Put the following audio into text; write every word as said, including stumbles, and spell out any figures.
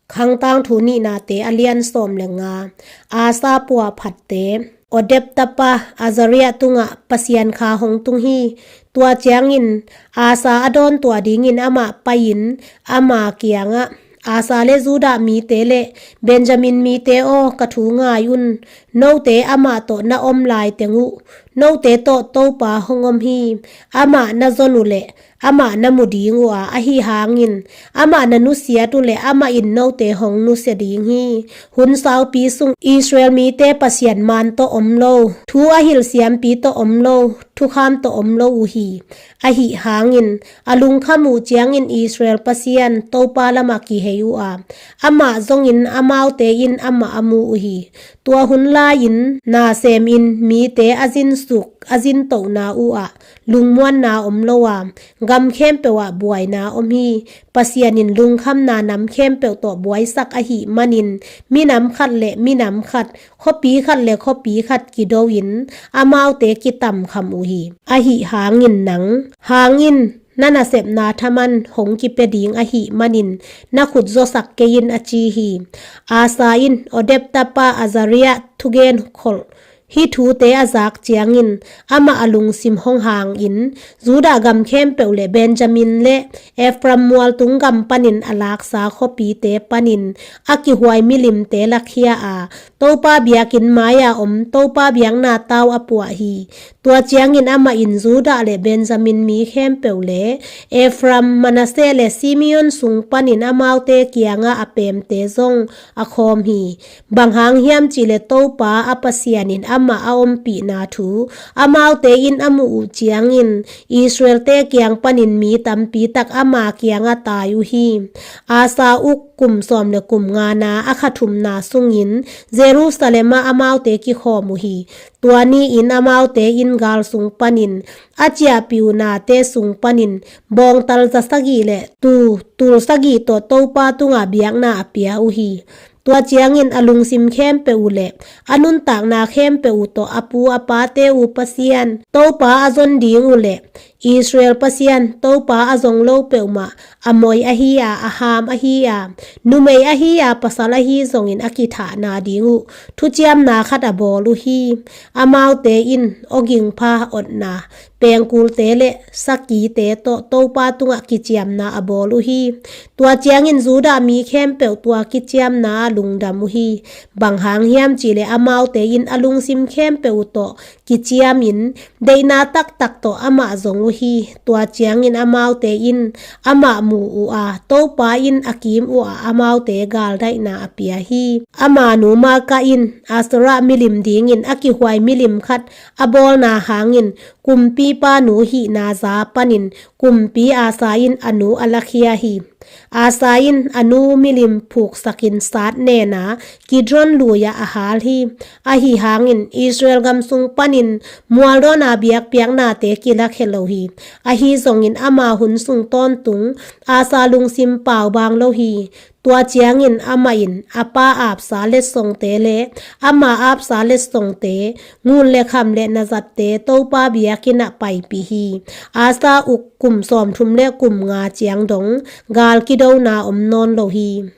Khangtangthu nihnate a lian sawm le nga. Asa puahphatte. Odep tapa Azariah tungah Pasian kha hong tung hi. Tua ciangin Asa a dawn tuah dingin amah pai-in ama kiangah, Asa le Judah mite le Benjamin mite aw, ka thu ngai un. Note amah tawh na om laiteng uh note tawh Topa hong om hi. Amah na zon uh leh amah na mu ding uh a, ahi hangin amah na nusiat uh leh amah in note hong nusia ding hi. Hun saupi sung Israel mite Pasian man tawh om lo, thu a hilh siampi tawh om lo, thukham tawh om lo uh hi. Ahi hangin a lungkham uh ciangin Israel Pasian Topa lamah kihei uh a, amah zongin amaute in amah a mu uh hi. Tua hun lai-in nasemin mite a zinsuk a zintohna uh ah lungmuanna om lo a, gam khempeuh ah buaina om hi. Pasian in lungkhamna nam khempeuh tawh buaisak ahih manin minam khat le minam khat, khuapi khat le khuapi khat kido-in amaute kitamkham uh hi. Ahi hangin nang hangin na nasepna thaman hong kipia ding ahih manin na khut zuasak kei in, a ci hi. Asa in Odep tapa Azariah thugen kholh hih thute a zak ciangin amah a lungsim hong hangin Judah gam khempeuh le Benjamin le Ephraim mualtung gam panin a laksa khuapite panin a kihuai milimte lakhia a, Topa biakinn mai-a om Topa biakna tau a puah hi. Tua ciangin amah in Judah le Benjamin mi khempeuh le Ephraim, Manasseh le Simeon sung panin amaute kiangah a pemte zong a khawm hi. Bang hang hiam cihleh Topa a Pasian in amah a ompihna thu amaute in a muh uh ciangin Israelte kiang panin mi tampi tak ama kiangah tai uh hi. Asa uk kum sawm le kum ngana a kha thumna sungin Jerusalem ah amaute kikhawm uh hi. Tua ni-in amaute in gal sung panin a ciahpih uh nate sung panin bawngtal za sagih le tuu tul sagih tawh Topa tungah biakna a pia uh hi. Tua ciangin a lungsim khempeuh uh le a nuntakna khempeuh uh tawh a pu a pate uh Pasian Topa a zon ding uh le Israel Pasian Topa a zong lo peuhmah, a moi ahi a, a ham ahi a, numei ahi a, pasal ahi zongin a kithahna ding uh thuciamna khat a bawl uh hi. Amaute in awgingpha, otna, pengkulte le sakite tawh Topa tungah kiciamna a bawl uh hi. Tua ciangin Judah mi khempeuh tua kiciamna ah lungdam uh hi. Bang hang hiam cihleh amaute in a lungsim khempeuh uh tawh kiciamin deihna taktak tawh amah zong uh hi. Tua ciangin amaute in amah mu uh a, Topa in a kim uh a, amaute galdaihna a pia hi. Ama nu Maakah in Asherah milim dingin a kihuai milim khat a bawlna hangin kumpipa nu hihna za panin kumpi Asa in a nu a lakhia hi. Asa in a nu milim phuksakin sat nena Kidron lui-ah a hal hi. Ahi hangin Israel gam sung panin mualdawna biakpiaknate kilakhia lo hi. Ahi zongin ama hun sung tawntung Asa lungsim paubaang lo hi. Tua ciangin amah in a pa apsa letsongte le ama apsa letsongte, ngun le kham le nazatte Topa biakinn ah paipih hi. Asa uk kum sawmthum le kum nga ciang dong gal kidona om nawn lo hi.